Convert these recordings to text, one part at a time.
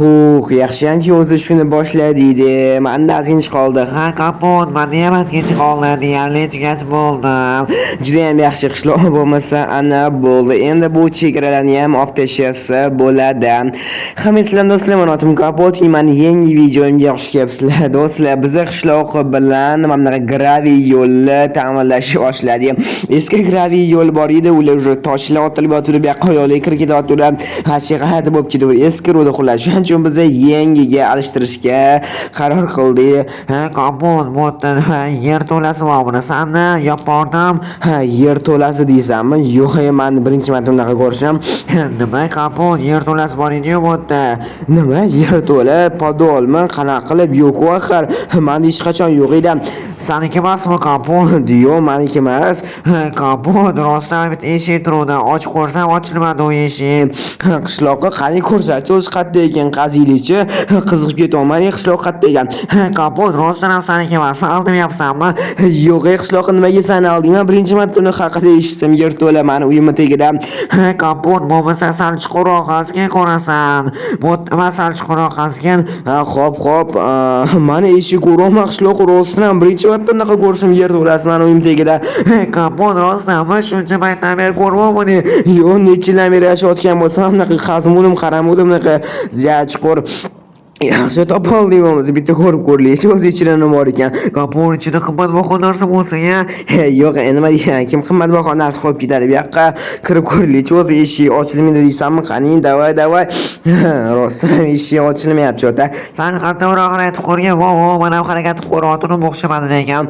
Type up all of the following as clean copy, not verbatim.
Huh, yaxshiyamki o'zi shuni boshladiydi. Manda ozgincha qoldi. Ha, Kapot, manda ham ozgincha qoldi, deyarli tugatib bo'ldim. Judayam yaxshi, qishloq bo'lmasa ana bo'ldi. Endi bu chegaralarni ham olib tashlasa bo'ladi. Hamma sizlar do'stlar, mani otim Kapot, mani yangi videomga xush kelibsizlar. Do'stlar, biz qishloq bilan mana bunaqa graviy yo'lni ta'mirlashni boshladik. Eski graviy yo'l bor edi, ular уже toshlar otilib yotilib, bu yoqqa yo'lga kirib ketayotganlar. Ha, g'alati bo'lib ketdi. Eskiruvdi xullas. Shuning uchun biz yangiga alishtirishga qaror qildik. Ha, Kapot, bu yerda nima yer to'lasi bor, bilasanmi? Yopordim. Ha, yer to'lasi deysanmi? Yo'q, man birinchi marta unaqa ko'rishim. Nima, Kapot, yer to'lasi bor edi-yu bu yerda. Nima, yer to'la podolmi? Qanaqa qilib? Yo'q, axir. Manda hech qachon yo'q edi. Saniki emasmi, Kapot? Yo'q, maniki emas. Ha, Kapot, rostdan bitta eshik turuvdi. Ochib ko'rsam, ochilmadi u eshik. Ha, qishloqqa qani ko'rsatchi, o'zi qayerda ekan, qaziylikchi. Qiziqib ketyapman, qishloq qayerda ekan? Ha, Kapot, rostdan ham saniki emasmi? Aldamayapsanmi? Yo'q, qishloqqa nimaga sani alding? Man birinchi marta uni haqida eshitdim. Yer to'la mani uyimni tagida. Ha, Kapot, bo'lmasa sal chuqurroq qazgin, ko'rasan. Bu yerda sal chuqurroq qazgin. Ha, xo'p, xo'p. Mani eshik ko'ryapman, qishloq, rostdan ham birinchi marta unaqa ko'rishim, yer to'lasi mani uyim tagida. Ha, Kapot, rostdanmi? Shuncha paytdan beri ko'rmayapman. Yo'q, necha yildan beri yashayotgan bo'lsam, unaqa qazmadim, qaramadim, unaqa chuqur. Yaxshi topoldik bo'lmasa, bitta ko'rib ko'raylikchi, o'zi ichida nima bor ekan. Kapot, ichida qimmatbaho narsa bo'lsa, ya. He, yo'q, nima degan, kim qimmatbaho narsa qo'yib ketadi bu yoqqa? Kirib ko'raylikchi, o'zi eshik ochilmaydi deysanmi? Qani, давай, давай. Rostdan ham eshik ochilmayapti ota. San qattiqroq harakat qilib ko'rgin. Vo, vo, man ham harakat qilib ko'ryaptim, o'xshamadi lekin.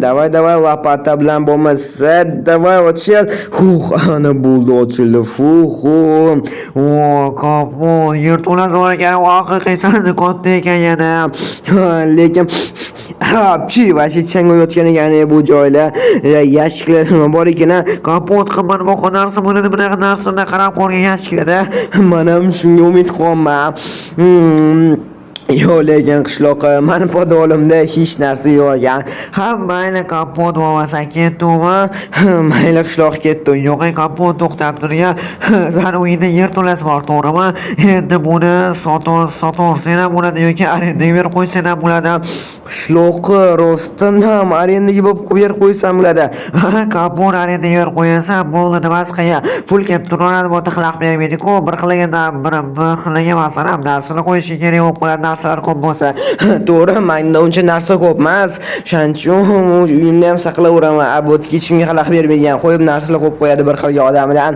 Давай, давай, лопата bilan bo'lmasa, давай, ochil. Huh, ana bo'ldi, ochildi. Fu. O, Kapot, yer to'lasi bor ekan, haqiqiy sani katta ekan yana. Lekin chi вообще chang yotgan ekan bu joylar. Yashiklar nima bor ekan, a? Kapot, qimmatbaho narsa bo'ladi, bunaqa narsani qarab ko'rgin yashiklarda. Man ham shunga umid qilyapman. Yo'q, lekin qishloqqa mani podolimda hech narsa yo'q ekan. Ha, mayli, Kapot, bo'lmasa ketdimi? Mayli, qishloq, ketdi. Yo'q, Kapot, to'xtab turgan. Sani uyingda yer to'lasi bor, to'g'rimi? Endi buni sotaversang ham bo'ladi yoki arendaga berib qo'ysang ham bo'ladi. Qishloqqa rostdan ham arendaga bo'lib berib qo'ysam bo'ladi. Ha, Kapot, arendaga berib qo'yasan, bo'ldi, nimasi qiyin? Pul kelib turaveradi, bu yerda xalaqit bermaydi-ku. Bir xiliga bir xiliga masalan narsani qo'yishga kerak bo'lib qoladi, narsalar ko'p bo'lsa. To'g'ri, menda uncha narsa ko'p emas. Shuning uchun uyimda ham saqlayveraman. A bu yerga hech kimga xalaqit bermaydigan qo'yib narsalar qo'yib qo'yadi bir xilga odamlar.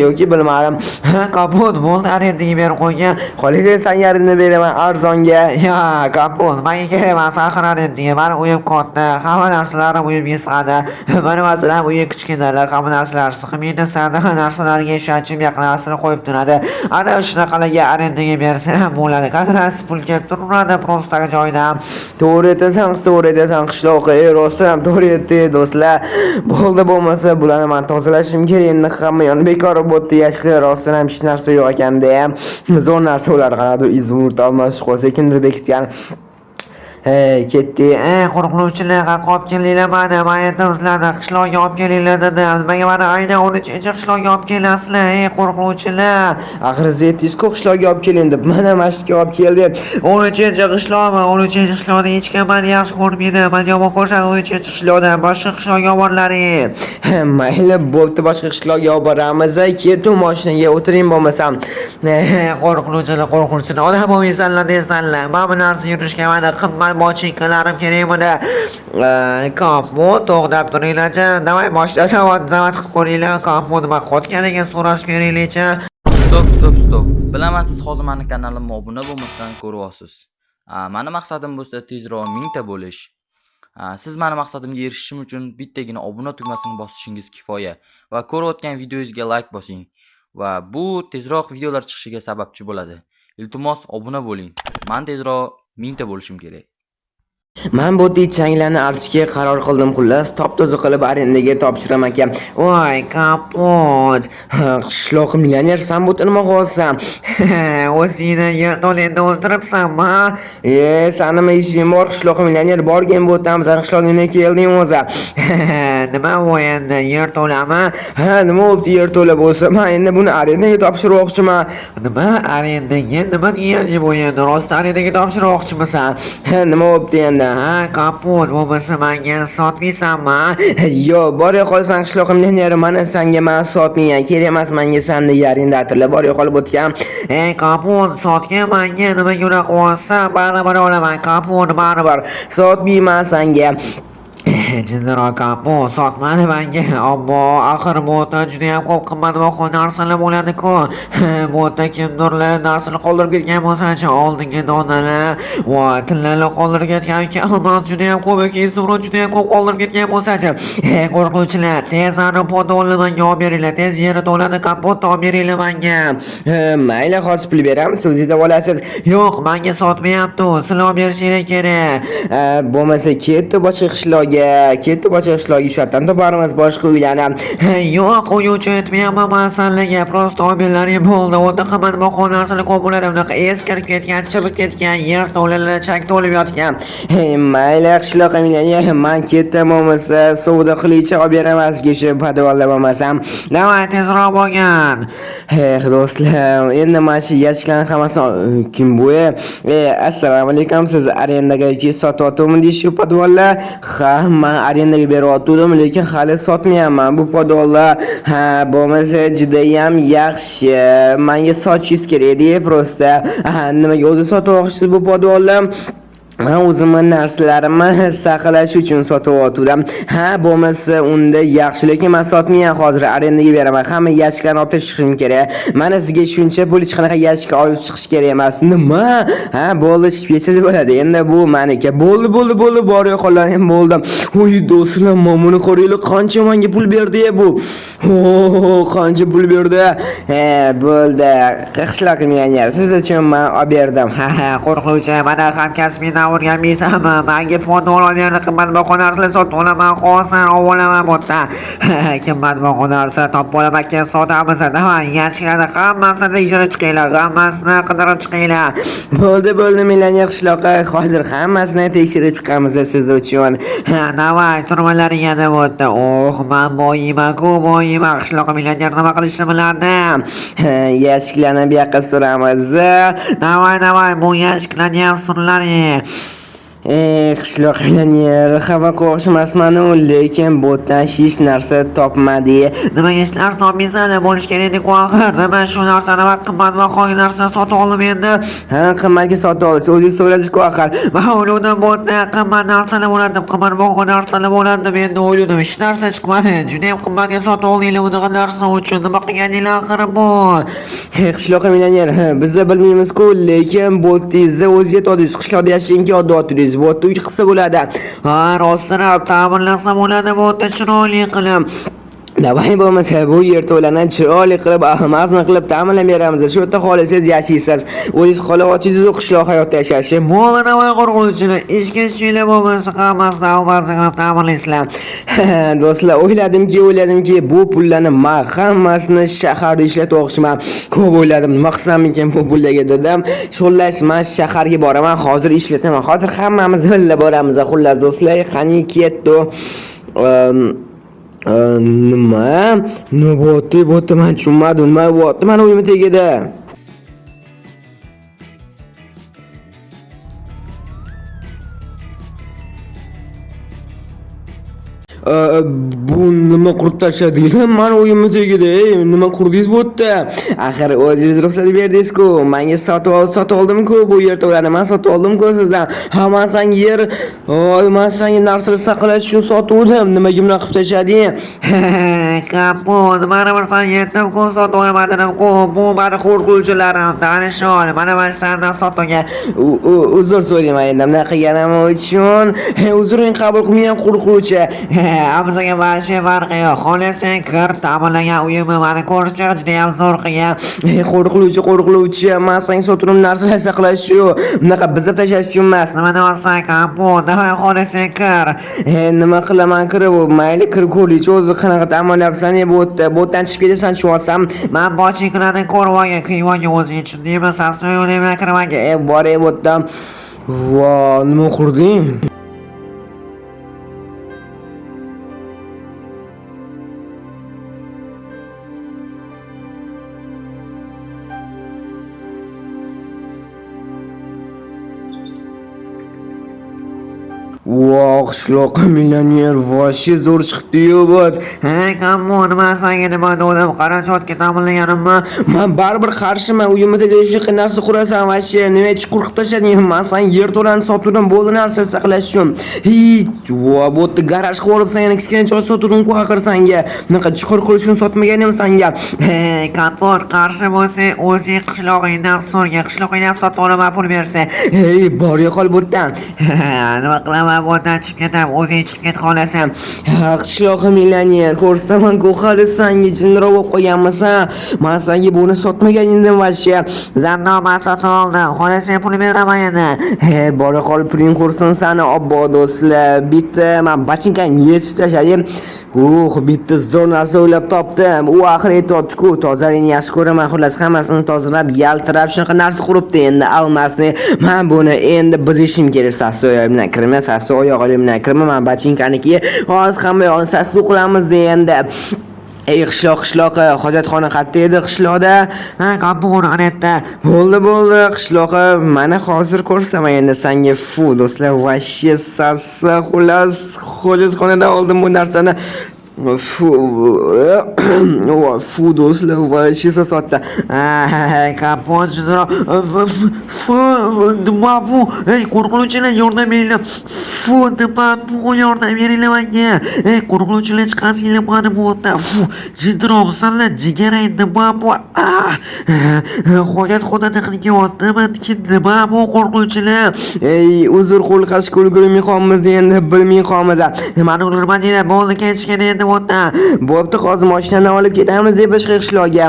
Yoki bilmadim. Ha, Kapot, bo'ldi, arendaga berib qo'ygan. Xohlasa sanga arenda beraman arzonga. Ya, Kapot, menga kerak emas axir arendaga. Mani uyim katta, hamma narsalarim uyimga sig'adi. Mani masalan uyim kichkinalar, hamma narsalar sig'maydi, sani narsalarga ishonchim yo'q, narsani qo'yib turadi. Ana shunaqalarga arendaga bersang ham bo'ladi. Как раз pul kelib turaveradi просто joyidan. To'g'ri aytasan, to'g'ri aytasan, qishloq. Ey, rostdan ham to'g'ri aytdi, do'stlar. Bo'ldi, bo'lmasa bularni man tozalashim kerak endi, hamma yon bekor bo'pti. Yashiklar rostdan ham hech narsa yo'q ekanda. Zo'r narsa ular, qanaqadir izumrud olmos qo'ysa, kimdir bekitgan. Hey, ketdik. Ey, qo'riqlovchilar, qayerqa olib kelinglar mani? Man aytdim sizlarni qishloqqa olib kelinglar dedim. Nimaga mani aynan 13-qishloqqa olib kelasizlar, ey qo'riqlovchilar? Axir siz aytdingiz-ku, qishloqqa olib keling deb. Mana shu yerga olib keldim. 13-qishloqmi? 13-qishloqda hech kim mani yaxshi ko'rmaydi. Mani yomon ko'rishadi 13-qishloqda. Boshqa qishloqga olib borlaring. Mayli, bo'pti, boshqa qishloqga olib boramiz. Ketu, mashinaga o'tiring bo'lmasam. Qo'riqlovchilar, qo'riqlovchilar, odam bo'lmaysanlar desanlar. Mana bu narsa yurishga mana qimmat bochinkalarim kerak buni. Kapot, to'xtab turinglarchi. Давай, boshla, завод qilib ko'ringlar. Kapot nima qotgan ekan, so'rashib beringlarchi. Стоп, стоп, стоп. Bilaman, siz hozir mani kanalimga obuna bo'lmasdan ko'ryapsiz. Mani maqsadim bo'lsa tezroq 1000 ta bo'lish. Siz mani maqsadimga erishishim uchun bittagina obuna tugmasini bosishingiz kifoya va ko'rayotgan videongizga like bosing va bu tezroq videolar chiqishiga sababchi bo'ladi. Iltimos, obuna bo'ling. Man tezroq 1000 ta bo'lishim kerak. Man bu changlarni artishga qaror qildim, xullas, top-toza qilib arendaga topshiraman aka. Voy, Kapot. Ha, qishloq millioner, san bu nima qilyapsan? O'zingni yerto'langda o'tiribsanmi? E, sani nima ishing bor, qishloq millioner, borgin bu yerdan, bizani qishlog'ingga kelding o'zi. Nima bu endi, yerto'lami? Ha, nima bo'pti yerto'la bo'lsa, men endi buni arendaga topshirmoqchiman. Nima arendaga? Nima degani bu endi? Rost arendaga topshirmoqchimisan? Ha, nima bo'pti endi? Ha, Kapot, bo'lmasa menga sotmaysanmi? Yo, bor qolsan qishloq millioneri, mana sanga man sotmayman. Kerak emas menga sanni arendatorlar bor qolib o'tgan. Ey, Kapot, sotgin menga, nimaga unaqa qilyapsan? Baribir olaman, Kapot, baribir. Sotmayman sanga. Jinniroq Kapot, sotmadi menga. Obbo, axir bu yerda judayam ko'p qimmatbaho narsalar bo'ladi-ku. Bu yerda kimdirlar narsani qoldirib ketgan bo'lsa-chi, oldingi donalar, voy, tillalar qoldirib ketgan ekan, almaz judayam ko'p yoki izumrud judayam ko'p qoldirib ketgan bo'lsa-chi. Ey, qo'rquvchilar, tez ani podolni menga olib beringlar, tez yerto'lani Kapotni olib beringlar menga. Ha, mayli, hozir pul beramiz, o'zingiz olasiz. Yo'q, menga sotmayapti u, sizlar olib berishinglar kerak. Ha, bo'lmasa ketdi boshqa qishloqga, ketdi boshqa qishloqga, shu yerdan toparmiz boshqa uylarni. Yo'q, uy uchun aytmayapman man sizlarga, просто olib berlaring bo'ldi. O'ta qimmatbaho narsalar ko'p bo'ladi, bunaqa eskirib ketgan, chirib ketgan, yerto'lalar chak to'lib yotgan. Hey, mayli qishloq millioner, man ketdim bo'lmasa, savdo qiluvchi olib beraman sizga shu podvalda bo'lmasam. Давай, tezroq bo'lgin. Eh, do'stlar, endi mana shu yashiklarni hammasini kim bu? Assalomu alaykum, siz arendaga yoki sotyaptimi shu podvallar? Ha, man arendaga beryotgandim, lekin hali sotmayapman bu podvallar. Ha, bo'lmasa judayam yaxshi. Menga sotishingiz kerak edi, просто. Ha, nimaga o'zi sotmoqchisiz bu podvalni? Man o'zimni narsalarimni saqlash uchun sotyotgandim. Ha, bo'lmasa unda yaxshi, lekin man sotmayman hozir, arendaga beraman. Hamma yashiklarni olib tashlashim kerak. Mana sizga shuncha pul, hech qanaqa yashik olib chiqish kerak emas. Nima? Ha, bo'ldi, chiqib ketsangiz bo'ladi. Endi bu meniki. Bo'ldi, bo'ldi, bo'ldi, bor yo'qolaring bo'ldi. Voy do'stlar, mana buni qaranglar, qancha menga pul berdi bu. O, qancha pul berdi. He, bo'ldi. Qishloq millioner, siz uchun man olib berdim. Ha, ha, qo'rquvchi, mana hamkasbingdan o'rganmaysanmi? Menga podvol olib berdi, qimmatbaho narsalar sotib olaman, hozir olib olaman bu yerdan. Qimmatbaho narsa topib olaman, keyin sotamiz. Давай, yashiklarni hammasini tekshirib chiqinglar, hammasini qidirib chiqinglar. Bo'ldi, bo'ldi millioner qishloqqa, hozir hammasini tekshirib chiqamiz siz uchun. Ha, давай, turmalaring yana bu yerda. Oh, man boyiyman-ku, boyiyman. Qishloq millioner nima qilishni biladi. Ha, yashiklarni bu yoqqa suramiz. Давай, давай, bu yashiklarni ham surlaring. Eh, qishloq millioner, xafa qilmoqchi emasman-u, lekin bu yerdan hech narsa topmadi. Nima hech narsa topmaysan, bo'lish kerak edi-ku axir. Nima shu narsani va qimmatbaho narsa sotib oldim endi. Ha, qimmatga sotib olasiz, o'zingiz so'radingiz-ku axir. Man o'yladim bu yerda qimmat narsalar bo'ladi, qimmatbaho narsalar bo'ladi deb endi o'yladim. Hech narsa chiqmadi. Juda ham qimmatga sotib oldinglar bunaqa narsa uchun. Nima qilganinglar axir bu? Eh, qishloq millioner, ha, biz bilmaymiz-ku, lekin bu yerda o'zingiz yetodingiz, qishloqda yashashga odatdingiz. Bu yerda uy qilsa bo'ladi. Ha, rostini ta'mirlasa bo'ladi bu yerda chiroyli qilib. Давай bo'lmasa bu yerto'lani chiroyli qilib, almazni qilib ta'minlab beramiz. Shu yerda xohlasangiz yashaysiz. O'zingiz xohlayotsangiz qishloq hayotda yashashi. Bo'ldi, давай qo'rquvchilar, ishga tushinglar bo'lmasa hammasini almazini qilib ta'mirlaysizlar. Do'stlar, o'yladimki, bu pullarni men hammasini shaharda ishlatmoqchiman. Ko'p o'yladim, nima qilsam ekan bu pullarga dedim. Xullas, men shaharga boraman, hozir ishlataman. Hozir hammamiz birga boramiz. Xullas do'stlar, qani ketdi. Nima? Nima bo'lyapti? Bu yerda men tushunmadim. Nima bo'lyapti? Mani uyimni tagida. Bu nima qurib tashladinglar mani uyimni tagida? Ey, nima qurdingiz bu yerda? Axir o'zingiz ruxsat berdingiz-ku. Menga sotib oldim-ku bu yerto'lani. Men sotib oldim-ku sizdan. Ha, men senga yer, oy, men senga narsalar saqlash uchun sotuvdim. Nimaga bunaqa qilib tashlading? Kapot, baribir san yetdim-ku, sotib olmadim-ku. Bu mani qo'rquvchilarim, tanishol. Mana man sandan sotgan. Uzr so'rayman endi bunaqa qilganim uchun. Uzringni qabul qilmagan qo'rquvchi. Hamzaga вообще farqi yo'q. Xohlasang kir, ta'mirlangan uyimni mani ko'rishga judayam zo'r qilgan. Qo'rquvchi, qo'rquvchi, men senga sotuvdim narsalar saqlash uchun, bunaqa buzib tashlash uchun emas. Nima deyapsan, Kapot? Давай xohlasang kir. Nima qilaman kirib, mayli kirib ko'raychi o'zi qanaqa ta'minlayapsan bu yerda. Bu yerdan chiqib ketasan tushunasam. Man bochinklarni ko'rib olgin, kiyib olgin o'zing tushundingmi? San so'ylayman kirmanga. Boray bu yerdan. Vo, nima qurding? Vo, qishloqqa millioner вообще zo'r chiqdi-yu bu. Hey, Kompot, man senga nima dedim? Qara, chotga ta'minlaganimni. Man baribir qarshiman. Uyimni tagiga shunaqa narsa qurasan вообще. Nima chuqur qilib tashlading? Man san yerto'lani sotuvdim, bo'ldi narsa saqlash uchun. Hech, vo, bu yerda garaj qilib olibsan, yana kichkina joy sotuvdim-ku axir sanga. Bunaqa chuqur qilish uchun sotmaganim sanga. Hey, Kompot, qarshi bo'lsang, o'zing qishlog'ingdan so'rga, qishlog'ingdan sotib olaman pul bersang. Hey, bor yo'qol bu yerdan. Nima qilaman, bu yerdan chiqib ketaman, o'zing chiqib ket xohlasang. Ha, qishlog'i millioner, ko'rsataman-ku hali sanga, jinniroq bo'lib qolganmisan. Man sanga buni sotmagan edim вообще. Zanno, man sotib oldim. Xohlasang pul beraman endi. He, bora qol, puling qursin sani, obbo do'stlar. Bitta man botinkani yechib tashladim. Bitta zo'r narsa o'ylab topdim. U axir aytyapti-ku, tozalikni yaxshi ko'raman. Xullas, hammasini tozalab, yaltirab shunaqa narsa quribdi endi almasni. Man buni endi buzishim kerak. Sassiq oyog'im bilan kirma, sassiq oyog'im bilan kirma. Man botinkaniki hozir hamma yog'ini sassiq qilamiz endi. Ey qishloq, qishloq, hojatxona qayerda edi qishloqda? Ha, Kompot, ana yerda. Bo'ldi, bo'ldi, qishloqi, mana hozir ko'rsataman endi sanga. Fu, do'stlar, вообще sassiq. Xullas, hojatxonadan oldim bu narsani. Fu, fu, do'stlar, вообще sasotdi. Ha, Kompot, jinniroq. Fu, nima bu? Ey, qo'rqinchli, yordam beringlar. Fu, nima bu? Yordam beringlar menga. Ey, qo'rqinchli, chiqasinglar mani bu yerdan. Fu, jinniroqmisanlar, jigaray, nima bu? Ah, hojatxonada qilyaptimi? Nima bu qo'rqinchli? Ey, uzr, qo'lqashga ulgurmay qolamiz endi, bilmay qolamiz. Nimani ulgurmadinglar? Bo'ldi, ketishgan endi bu yerdan. Bo'pti, hozir mashinani olib ketamiz deb boshqa qishloqga.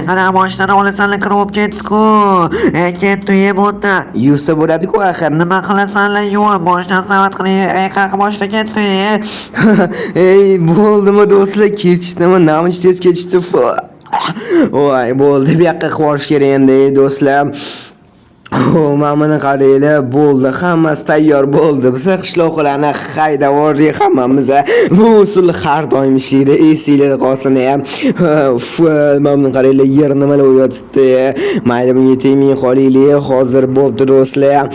Qara, mashinani olasanlar, kirib ketdi-ku. Ketdi, bu yerdan. Yuzta bo'ladi-ku axir. Nima qilasanlar, yo'q, boshdan savat qiling. Ey, qanaqa moshina ketdi? Ey, bo'ldimi do'stlar, ketishdimi? Namich tez ketishdi. Fu. Voy, bo'ldi, bu yoqqa qilib yuborish kerak endi, ey do'stlar. Oh, mana buni qaranglar, bo'ldi, hammasi tayyor bo'ldi. Biz qishloqlarni haydab yubordik hammamiz. Bu usul har doim ishlaydi, esinglarda qolsin ham. Fu, mana buni qaranglar, yer nimalar yotibdi. Mayli, bunga tegmay qolaylik. Hozir bo'pti do'stlar.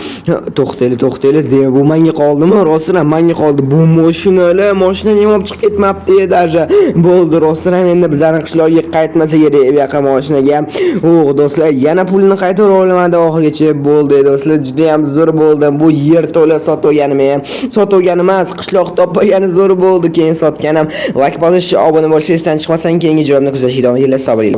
To'xtanglar, to'xtanglar. Demak, bu menga qoldimi? Rostdan ham menga qoldi. Bu mashinalar, mashinani ham olib chiqib ketmabdi даже. Bo'ldi, rostdan ham endi bizlarning qishloqqa qaytmasa kerak bu yoqqa mashinaga. Oh, do'stlar, yana pulni qaytarib olmadi oxirigacha. Bo'ldi do'stlar, juda ham zo'r bo'ldi. Bu yerto'la sotib olganim ham, sotib olganim emas, qishloq topgani zo'r bo'ldi, keyin sotganim. Like bosish, obuna bo'lish esdan chiqmasin, keyingi joyimni kuzatishga davom etinglar. Sog' bo'linglar.